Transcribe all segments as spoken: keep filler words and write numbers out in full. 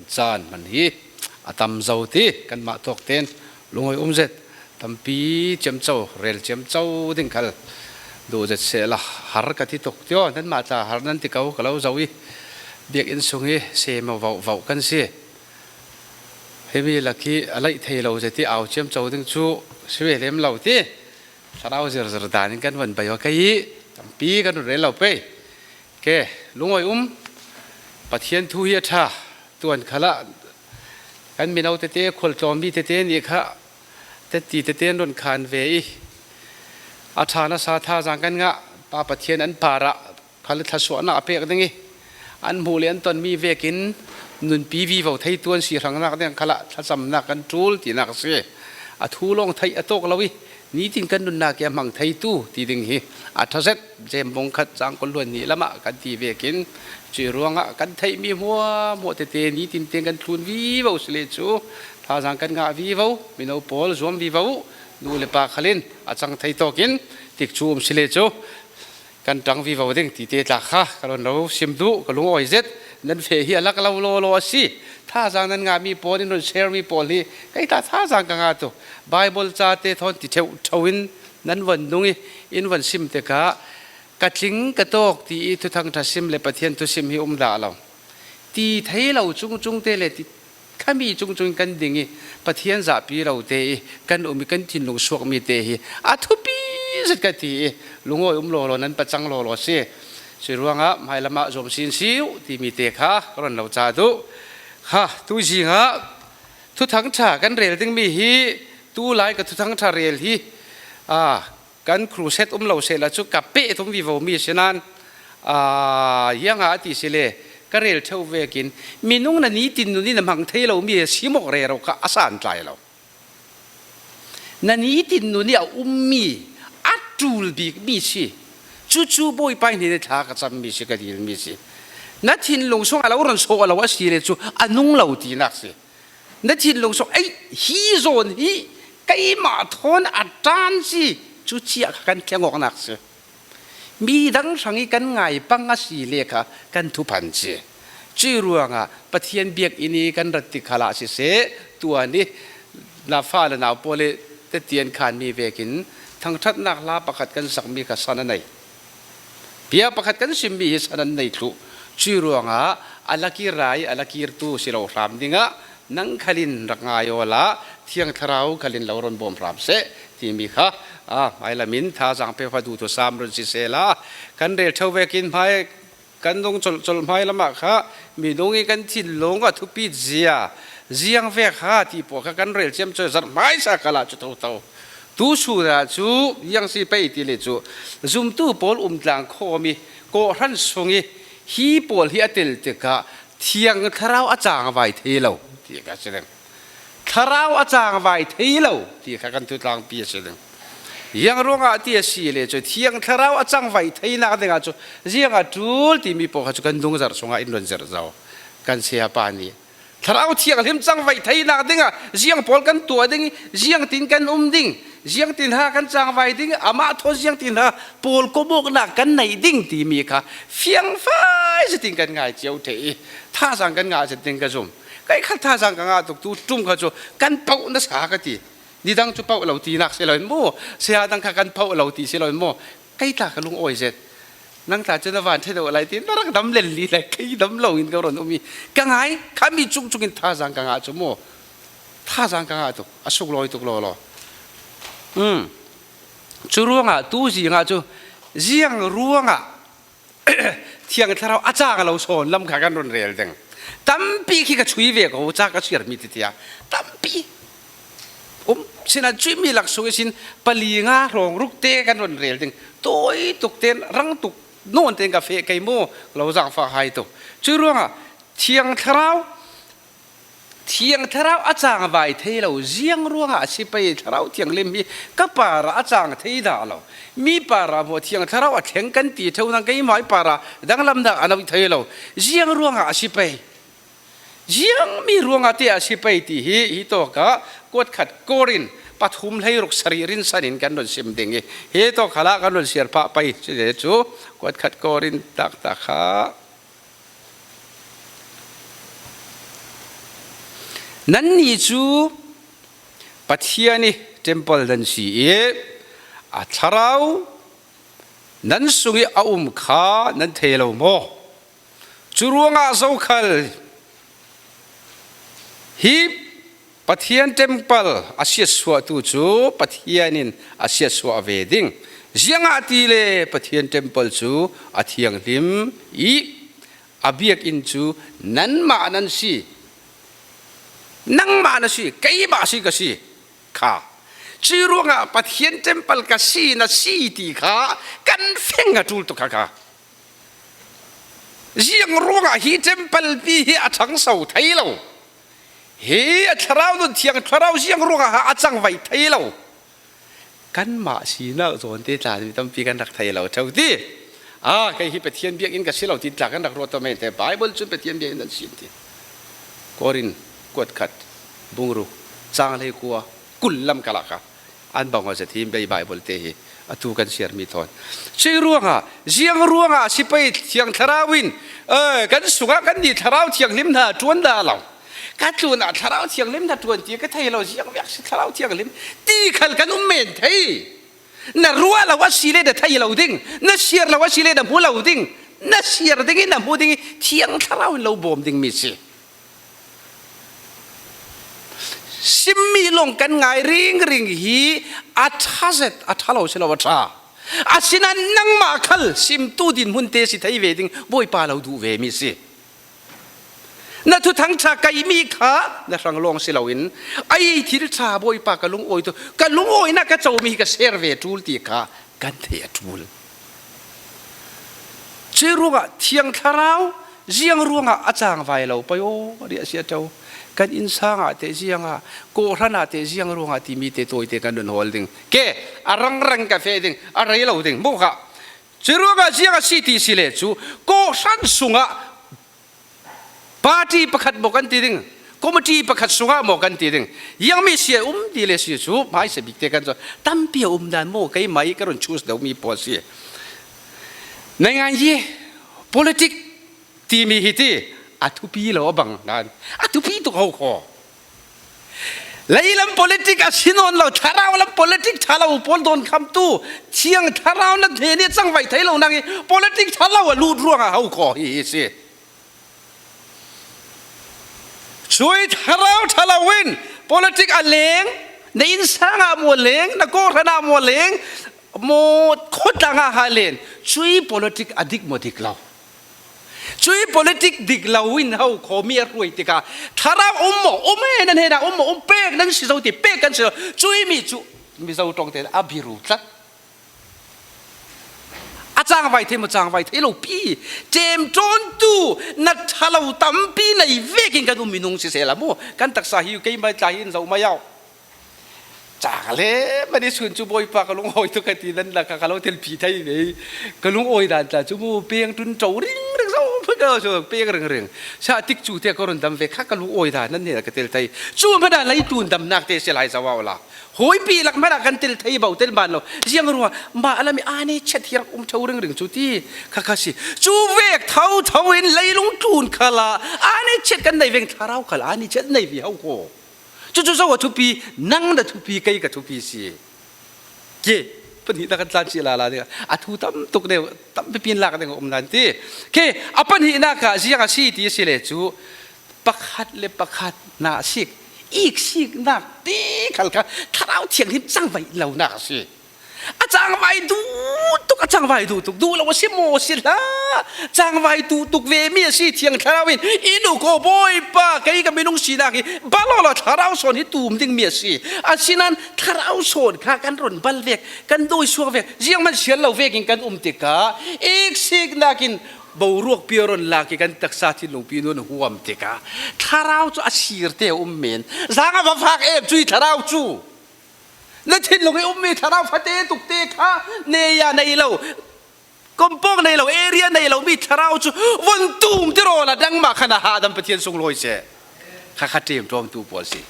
Caan hman hi a tam zo ti kanmah tawk ten lungawi um zet, tampi ciamco, rel ciamco ding khal duh zet sehla har ka ti tuk tio, nanmah tla har nan ti ko ka lo zo i, biakinn sung hi sem vauh vauh kan si. Hemi lak hi a laih thei lo zet i au ciamco ding cu si ve lem lo ti thlarau zirzir dan in kan van bei aw kei i, tampi kan run rel lo pei. Ke, lungawi um, Pathian thu hi a ṭha. Tuan khalah kan mino tete, khualtlawmmi tete nih kha teti tete an run khan ve i, a ṭha nasa thazaang kan ngah. Pa Pathian an parah khal thlasuahnak a pek ding i, an hmuh le an tonmi vekin nunpi vivo theitu an si hrangnak ding khalah thlacamnak kan ṭul tinak a si. A thu lawng theih a tawk lo i, nitin kan nunnak i a hmang theitu ti ding hi a ṭha zet. Jem bung khat cang kul hluan nih lamah kan ti vekin, cuih ruangah kan theihmi hmuahhmuah tete nitin tein kan thlun vivo si le cu, thazaang kan ngah vivo, mino pawl zuam vivo uh, nu le pa khalin a cang thei tawkin tikcu um si le cu, kan ṭang vivo ding ti te tla kha ka run lo sim duh, ka lungawi zet. Nan feh hi a lak lo lawlaw a si. Thazaang nan ngahmi pawl in run share mi pawl hi kei tla thazaang ka ngah tuk. Bible ca te thawn ti ṭheuh ṭheuh in nan van nung i, in van sim tikah ka tling ka tawk ti i Thuthang ṭha sim le Pathian thu sim hi um dah lo. Ti thei lo cungcung te le ti khami cungcung in kan ding i, Pathian zahpi lo te i kan um i, kan thinlung suakmi te hi a thupi zet ka ti i, lungawi um lawlaw, nan pacang lawlaw si. Cuih ruangah hmailamah zuam sin si uh timi te kha ka run lo ca duh. Kha, tuzingah Thuthang ṭha kan rel dingmi hi, tu lai ka Thuthang ṭha rel hi, aa, kan crusade um lo sehla cu ka peh tum vivo mi a si nain, aa, ziangah a ti si le, ka rel ṭheuh vekin, minung na nitin nun in a hmang thei lomi a sim awk rero kha a santlai lo. Na nitin nun i a ummi, a ṭul bikmi si. Cucu Bawipa hnen i thla ka cammi si, ka dilmi si. Na thinlung sung a lo run sawh lo a si le cu a nung lo tinak si. Na thinlung sung, ei, hi zawn hi keimah thawn a ṭan si, cuci ah kha kan thleng awknak si. Mi dang hrang i kan ngai pang a si le kha kan thuphan si. Cuih ruangah Pathian biakinn i kan rat ti khalah siseh, tuan i na fa le nau pawl i teti an khanmi vekin thangṭhatnak hla pakhat kan sakmi kha san a nei. Bia pakhat kan simmi hi san an nei thluh. Cuih ruangah a lakir rai, a lakirtu si lo hram dingah nang khalin rak ngai awla Thiang Thlarau khalin lo run bawm hram seh timi kha, a, hmailam in thazaang pe fa duhtu sam run sisehla, kan rel ṭheuh vekin hmai kan nung colhcolh hmailamah kha minung i kan thinlung a thupit zia, ziang vek ha ti pawl kha kan rel ciamco i zarh hmaisa khalah cu thotho. Tu sun ah cu ziang si pei ti le cu, zumtu pawl um tlang khawm i kawhhran sung i hi pawl hi a tel tikah Thiang Thlarau a cangvai thei lo ti kha si ding. Thlarau a cangvai thei lo ti kha kan thutlangpi a si ding. Ziang ruangah ti a si le cu Thiang Thlarau a cangvai theinak dingah cu ziang a ṭul timi pawl kha cu kan nung zarh sungah in run zirh zo. Kan siapa nih Thlarau Thianghlim cangvai theinak dingah ziang pawl kan tuah ding, ziangtin kan um ding, ziangtin ha kan cangvai ding, amah thawn ziangtin ha pawl kawmawknak kan neih ding timi kha fiangfai zetin kan ngai cio ṭheh i, thazaang kan ngah zet ding ka zum. Kei kha thazaang ka ngah tuk, tu ṭum kha cu kan pauh nasa ka ti. Nidang cu pauh lo tinak si loin maw, saya dang kha kan pauh lo ti si loin maw, kei tla ka lungawi zet. Nang tla cu na van ṭha deuh lai ti, na rak dam lel li lai, kei dam lo in ka run um i, ka ngai, khami cungcung in thazaang ka ngah cu maw, thazaang ka ngah tuk, a suk lawi tuk lawlaw. Um. Cu ruangah tu zingah cu ziang ruangah Thiang Thlarau a cang lo sawn lam kha kan run rel ding. Tampi khi ka chui ve ko, ca ka siarmi titi a tampi um. Sinah cuih mi lak sung ihsin pali nga hrawng ruk te kan run rel ding. Tawi tuk ten, rang tuk nawn ten ka feh kei maw, lo zangfah hai tuk. Cuih ruangah Thiang Thlarau Thiang Thlarau a cangvai thei lo, ziang ruangah a si pei, Thlarau Thianghlim hi ka parah a cang thei dah lo. Mi parah maw Thiang Thlarau a thleng kan ti ṭheu nan keimah parah danglamnak a no thei lo. Ziang ruangah a si pei. Ziang mi ruangah te a si pei ti hi, hi tawkah kuat khat Korin pathum hleiruk sarih rinsan in kan run sim ding i, hi tawk khalah kan run siar phah pei si le cu kuat khat Korin taktak kha Nannih cu Pathian i temple nan si i a thlarau nan sung i a um kha nan thei lo maw? Cu ruangah zokhal hi Pathian temple a siatsuahtu cu Pathian in a siatsuah ve ding. Ziangahtile Pathian temple cu a thianghlim i a biakinn cu nanmah nan si. Nangmah na si, keimah si ka si kha. Cuih ruangah Pathian temple ka si, na si ti kha kan feng a ṭul tuk kha kha. Ziang ruangah hi temple pi hi a ṭhangso thei lo? Hi a thlarau nun thiang thlarau ziang ruangah ha a cangvai thei lo? Kanmah sinak zawnte tla mi tampi kan rak thei lo ṭheu ti. A, kei hi Pathian biakinn ka si lo ti tla kan rak ruat tawn men te, Bible cun Pathian biakinn nan si ti. Korin kuat khat, bungruk, cang hlei kua, kul lam kal ah kha an bang aw zet hi bei Bible te hi atu kan siarmi thawn. Cuih ruangah, ziang ruangah si pei thiang thlarau in, eh, kan sungah kannih thlarau thianghlim hna ṭuan dah lo. Ka tlunah thlarau thianghlim hna ṭuan ti ka thei lo, ziang viak si thlarau thianghlim ti khal kan um men thei. Na ruah lo a si le na thei lo ding, na siar lo a si le na hmu lo ding, na siar ding i na hmu ding i thiang thlarau in lo bawm dingmi si. Simmi lawng kan ngai ringring hi a ṭha zet, a ṭha lo si lo a ṭha. Asinain nangmah khal simtu dinhmun te si thei ve ding Bawipa lo duh ve mi si. Na thuthang ṭha kaihmi kha na hrang lawng si loin, ei thil ṭha Bawipa ka lungawi tu, ka lungawinak ka comi hi ka ser ve ṭul ti kha kan theih a ṭul. Cuih ruangah thiang thlarau ziang ruangah a cangvai lo pei aw, riah si a ṭheu. Kan innsang ah teh ziangah, kawhhran ah teh ziang ruangah timi te tawite kan run hawl ding. Ke, a rangrang ka feh ding, a rei lo ding, mu kha. Cuih ruangah ziang a si ti si le cu, kawhhran sungah party pakhat maw kan ti ding, committee pakhat sungah maw kan ti ding, ziangmi si a um ti le si cu, hmaisa bik te kan cawn tampi a um dan maw, keimah i ka run choose deuhmi pawl si. Naingan yi politic timi hi ti a thupi lo a bang nan, a thupi tuk ho khaw. Leilam politic a si nawn lo, thlarau lam politic ṭha lo pawl dawn khamtu, thiang thlarau na hnen i a cangvai thei lo nang i politic ṭha lo a lut ruangah ho khaw hi, hi si. Cuih thlarau ṭha lo in politic a leng, na innsang ah maw leng, na kawhhran ah maw leng, maw khawtlang ah ha len, cuih politic a dik maw dik lo? Cuih politic dik lo in ho khaw mi a hruai tikah thlarau um maw? Um e, nan hnenah um maw? Um, pek nan si zo ti, pek kan si lo. Cuih mi cu Mizo ṭawng te a biru tlat. A cangvai thei maw, cangvai thei lo pi. Ṭemṭawntu na ṭha lo tampi nei vekin kan um minung sisehla mu. Kan taksa hi, keimah tla hi in zoh mai au. Cang le mani sun cu Bawipa ka lungawi tuk ka ti nan la kha ka lo telpi thei ve. Ka lungawi dan tla cu mu peng ṭun ṭo ringring zo, peng ringring. Sa tik cu te ka run dam ve kha ka lungawi dan nan hnenah ka tel thei. Cu hmanh ah lei tun damnak te si lai zo au la. Hawipi lak hmanh ah kan tel thei bo, tel ban lo. Ziang ruangah mah a lam i aa ni chet hi rak um ṭheu ringring cu ti kha kha si. Cu vek thotho in leilung tlun khal ah aa ni chet kan nei veng, thlarau khal aa ni chet nei vi ho ko. Cucu zo a thupi, nang na thupi, kei ka thupi si. Ke, pahnihnak kan tlan si lala ding. A thu tam tuk deuh, tam pipi in lak ding a um nan ti. Ke, a pahnihnak ah ziang a si ti a si le cu, pakhat le pakhat na sik, iksiknak ti khal kha thlarau thianghlim cangvai lonak a si. A cangvai duh tuk, a cangvai duh tuk, duh lo a si maw si hlah. Cangvai duh tuk ve mi a si, thiang thlarau in, in uk aw Bawipa, kei ka minung sinak hi bal awla thlarau sawn hi tum ding mi a si. Asinain thlarau sawn kha kan run bal vek, kan dawi suak vek, zianghman sial lo vekin kan um tikah, iksiknak in boruak pi a run lak i kan taksa thinlungpi nun a huam tikah, thlarau cu a sir te a um men. Zang a va fak em cuih thlarau cu. Na thinlung i ummi thlarau fate tukte kha neia nei lo, kompawng nei lo, area nei lo mi thlarau cu von tum ti rawl a dangmah khan a hahdam Pathian sunglawi seh. Kha kha ṭemṭawmtu pawl si.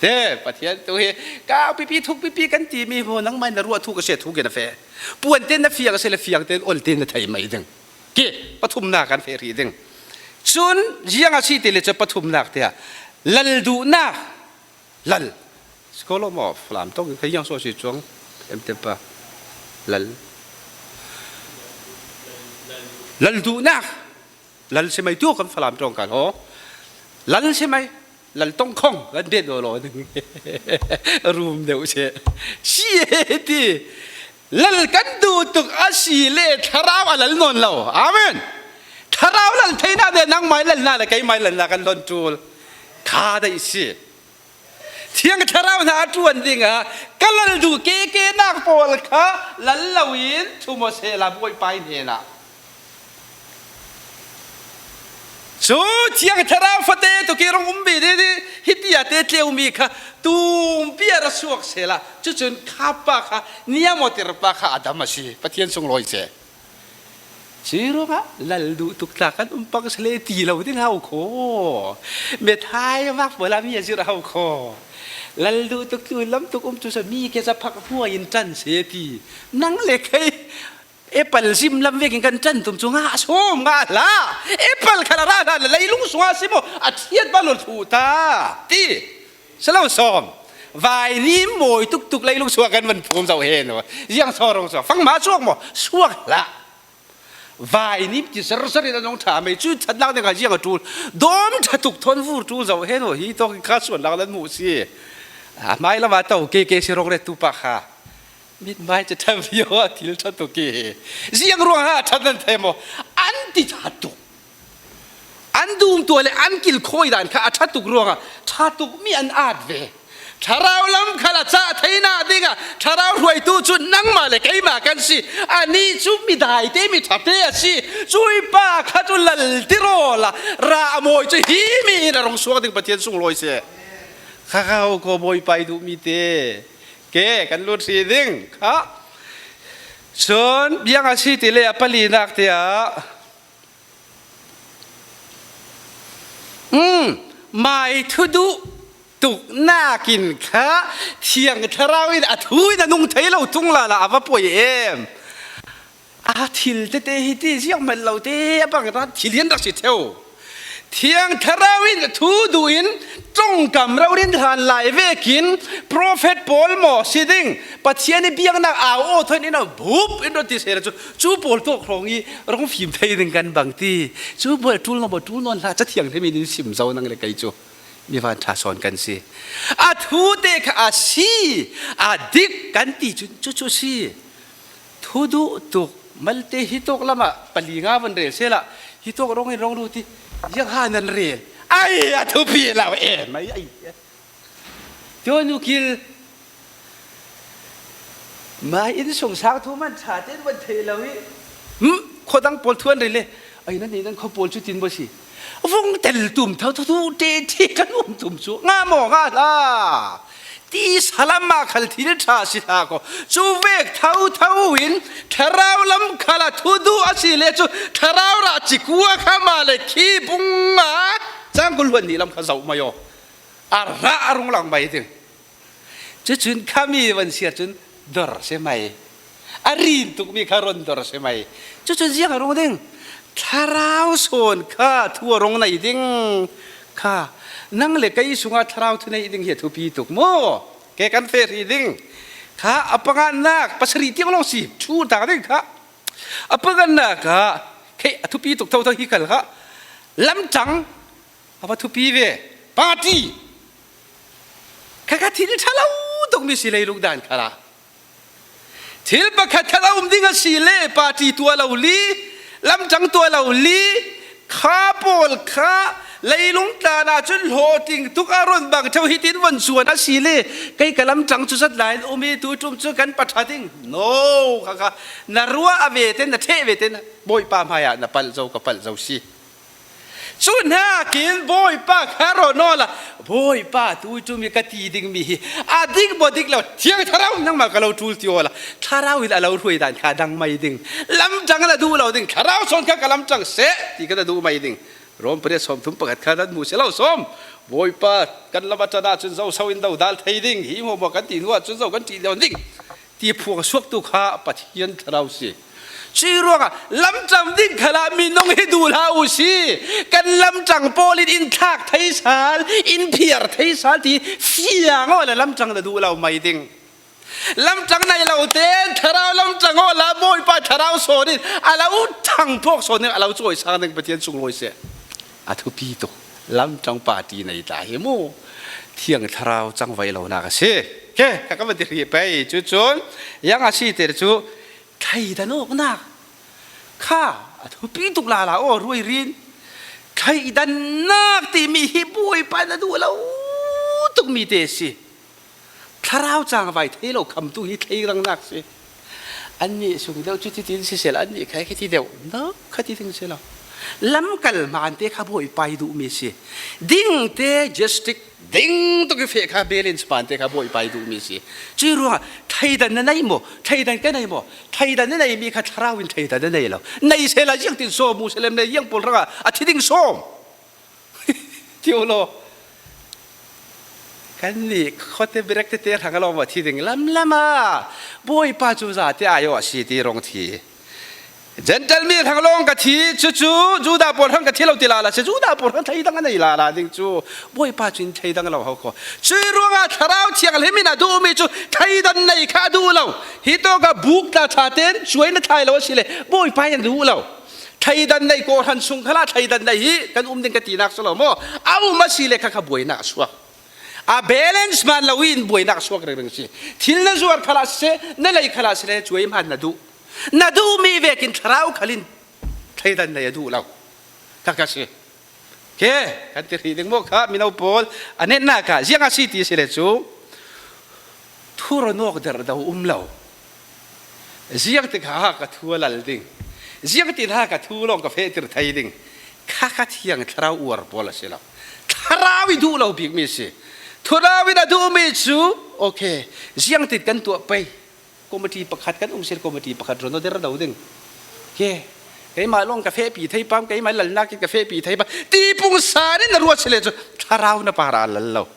He, Pathian tu hi, kau pipi, thuk pipi kan timi hmu, nangmah in na ruah thuk a si, thuk in a feh. Puan tein na fiang a si le, fiang tein ol tein na thei mai ding. Ki, pathumnak kan feh rih ding. Cun, ziang a si ti le cu pathumnak te ah, Lal duhnak, lal. Sikolo maw, Falam tawng in kha hiang sawh si cuang, em te pa. Lal. Lal duhnak. Lal si mai tu kan Falam tawng kal haw. Lal si mai. Lal tawng khong kan bet lo lo. Rum deuh se. Si e ti. Lal kan duh tuk a si le thlarau a lal nawn lo. Amen. Thlarau lal theihna le nangmai lalna le keimai lalna kan hlon tul. Kha dai si. Thiang Thlarau hna a ṭuan dingah ka lal duh keke nak pawl kha lal loin thumawsehla Bawipa i hnenah. Cu Thiang Thlarau fate tuk i rung um mi dih dih, hiti a te tleu mi kha tumpi a ra suak sehla, cucun kha pa kha, niam awter pa kha a dam a si, Pathian sunglawi seh. Cuih ruangah lal duh tuk tla kan um pang sele ti lo ding hau kho. Methai vak pawl ah mi a zirh hau kho. Lal duh tuk tu lam tuk um cu sa mi ke sa phak hmuai in ṭan se ti. Nang le kei apple zim lam vekin kan ṭan tum cu ngah sawm ngah hlah. Apple kha a ra hlah le leilung sungah a si maw? A ṭhiat bal lo thluh ta ti. Si lo sawm. Vainim mawi tuktuk leilung sungah kan van phum zoh hen aw. Ziang saw rung suak. Fanghma suak maw? Suak hlah. Vainim ti serser in a nong ṭha mei cu thatnak ding kha ziang a ṭul. Dawm ṭha tuk thawn vur ṭul zoh hen aw. Hi tawk in kha suan lak nan hmuh si. A hmai lam a to keke si rong ret tu pa kha. Mitmai cu ṭha viau a thil ṭha tuk i. Ziang ruang ha ṭha nan thei maw? An ti ṭha tuk. An dum tua le an kilkhawi dan kha a ṭha tuk ruangah ṭha tuk mi an at ve. Thlarau lam khal a cah theihna dingah thlarau hruaitu cu nangmah le keimah kan si. Anih cu mi daite, mi ṭhate a si. Cuih pa kha cu lal tirawl ah rah a mawi cu hi mi in a rung suak ding Pathian sunglawi seh. Kha kha ho ko Bawipa i duhmi te. Ke kan lut hrih ding kha. Cun biang a si ti le a palinak te ah, um, mai thu duh tuknak in kha Thiang Thlarau in a thu in a nung thei lo tung lala a va poi em. A thil tete hi ti ziang hmanh lo te a bang rat thil hian rak si theu. Thiang Thlarau in thu duh in ṭongkam rori in hlan lai vekin profet pawl maw si ding, Pathian i biaknak au aw thawn in a bup in rawt ti sehla cu cu pawl tawk hrawng i rong fim thei ding kan bang ti. Cu pawl ṭul nawn, ṭul nawn hlah, Cathiang hlemin in sim zo nang le kei cu. Mi van ṭha sawn kan si. A thu te kha a si, a dik kan ti cun cucu si. Thu duh tuk, malte hi tawk lamah pali nga van rel sehla, hi tawk rong in rong ru ti, ziang ha nan rel. Ai, a thupi lo em, ai, ai. Tio nu kil, mai in sung sang thu man ṭha tein van thei lo i. Hmm, khuadang pawl thu an rel le, ai, nan i nan khuapawl cu tin maw si? Vung tel tum tho, tho, tho, te, te kan um tum cu. Nga maw, nga hla. Ti salam ah khal thil ṭha si hlah ko. Cu vek tho, tho in thlarau lam khal a thu duh a si le cu thlarau rah cikua kha mah le khi bung ah cang kul hluan nih lam kha zoh mai aw. A rah a rung lang mai ding. Cucun khami van siar cun dor si mai. A rin tukmi kha ron dor si mai. Cucun ziang a rung ding. Thlarau sawn kha thu a rung nei ding kha. Nang le kei sungah thlarau thu nei ding hi a thupi tuk maw? Ke kan feh hrih ding. Kha a panganak, pasarih tiang lawng si, thu ta ding kha. A panganak ah, khe a thupi tuk thotho hi khal kha. Lamtang, a va thupi ve. Party. Kha kha thil ṭha lo tuk mi si leilung dan kha la. Thil pakhat khat a um ding a si le, party tuah lo li, lamtang tuah lo li, kha pawl kha leilung tlan ah cun hlawhtling tuk a ron bang ṭheu hitin von suan a si le, kei ka lamtang cu zat lai in um i tu ṭum cu kan pa ṭha ding. No, kha kha na ruah a ve te, na ṭheh ve te, na Bawipa hmai ah na palh zo, ka palh zo si. Cu hnakin Bawipa kha rawn awla, Bawipa, tuiṭum i ka ti dingmi hi a dik maw dik lo, Thiang Thlarau nangmah ka lo ṭul ti awla, Thlarau in a lo hruai dan kha dang mai ding, lamtang in a duh lo ding, Thlarau sawn kha ka lamtang seh ti kan a duh mai ding. Rom pariat sawmthum pakhat kha nan hmu si lo sawm. Bawipa kan lam a ṭan ahcun zo so in dodal thei ding, hi hmuahhmuah kan ti hnu ahcun zo kan ṭih liau ding. Ti phuang suaktu kha Pathian Thlarau si. Cui ruangah lamtang ding khalah minung hi duh hlah uh si. Kan lamtang pawl in in thlak thei sal, in phiar thei sal ti fiang awla lamtang na duh lo mai ding. Lamtang nei lo te, thlarau lamtang awla Bawipa thlarau sawn in a lo thangphawk sawn ding, a lo cawisang ding Pathian sunglawi seh. A thupi tuk. Lamtang party nei ta hi mu. Thiang thlarau cangvai lonak a si. Ke, ka ka va ti hrih pei. Cucun, yang a si te cu, thleidan awknak kha a thupi tuk lala aw, ruairin. Thleidannak timi hi Bawipa na duh lo tukmi te si. Thlarau cangvai thei lo khamtu hi thleidannak si. Annih sung deuh cu titin sisel, annih kha khati deuh, no, khati ding si lo. Lamkal hmaan te kha Bawipa i duhmi si. Ding te, justice, ding tuk i feh kha balance hmaan te kha Bawipa i duhmi si. Cui ruangah thleidan na nei maw? Thleidan ka nei maw? Thleidan na neimi kha thlarau in thleidan na nei lo. Nei sela ziangtin sawm mu selem nei ziang pawl hrangah a thi ding sawm. Ti uh law. Kannih khuate birekte te hrang a lawm a thi ding lamlam a. Bawipa cu zate ai aw a si ti rong thi. Gentile mi hrang lawng ka thi, cucu Judah pawl hrang ka thi lo ti lala si, Judah pawl hrang thleidang a nei lala ding cu, Bawipa cu in thleidang lo ho kho. Cui ruangah Thlarau Thianghlim in a duhmi cu thleidan nei kha a duh lo. Hi tawka buk tla ṭha ten cuai na thlai lo a si le, Bawipa in a duh lo. Thleidan nei kawhhran sung khalah thleidan nei hi kan um ding ka tinak si lo maw? A um a si le kha kha buainak a suak. A balance hmaan lo in buainak a suak ringring si. Thil na zuar khalah si, na lei khalah si le cuai hmaan na duh. Na duhmi vekin thlarau khalin thleidan nei a duh lo. Kha kha si. Ke, kan ti hrih ding maw kha, mino pawl, a netnak ah ziang a si ti si le cu, thu rawn awk der do um lo. Ziangtik ha ka thu a lal ding. Ziangtin ha ka thu lawng ka fehtir thei ding. Kha kha thiang thlarau uar pawl a si lo. Thlarau i duh lo bikmi si. Thlarau in a duhmi cu, okay, ziangtin kan tuah pei. Committee pakhat kan um sir, committee pakhat rawn awk der do ding. Ke, keimah lawng ka fehpi thei pam, keimah lalnak in ka fehpi thei pam. Tipung san in na ruat si le cu thlarau na parah a lal lo.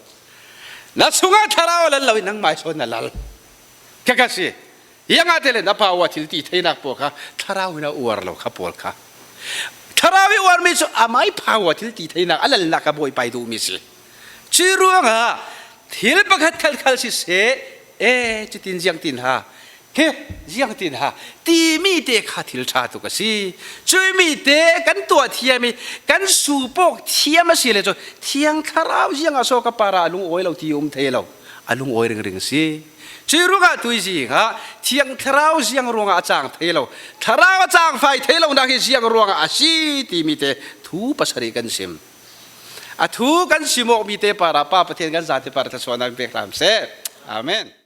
Na sungah thlarau a lal lo in nangmah sawn na lal. Kha kha si. Ziangahtile na pau a thil ti theinak pawl kha thlarau in a uar lo kha pawl kha. Thlarau i uarmi cu amah i pau a thil ti theinak a lalnak kha Bawipa i duhmi si. Cui ruangah thil pakhat khalkhal siseh, e, cutin ziangtin ha, he, ziangtin ha, timi te kha thil ṭha tuk a si. Cui mi te kan tuah thiam i kan supawk thiam a si le cu Thiang Thlarau ziangah so ka parah a lungawi lo ti um thei lo. A lungawi ringring si. Cui ruangah tuizing ah Thiang Thlarau ziang ruangah a cang thei lo. Thlarau a cangfai thei lonak hi ziang ruangah a si timi te thu pasarih kan sim. A thu kan sim awk mi te parah Pa Pathian kan zate parah thluasuahnak pek hram seh. Amen.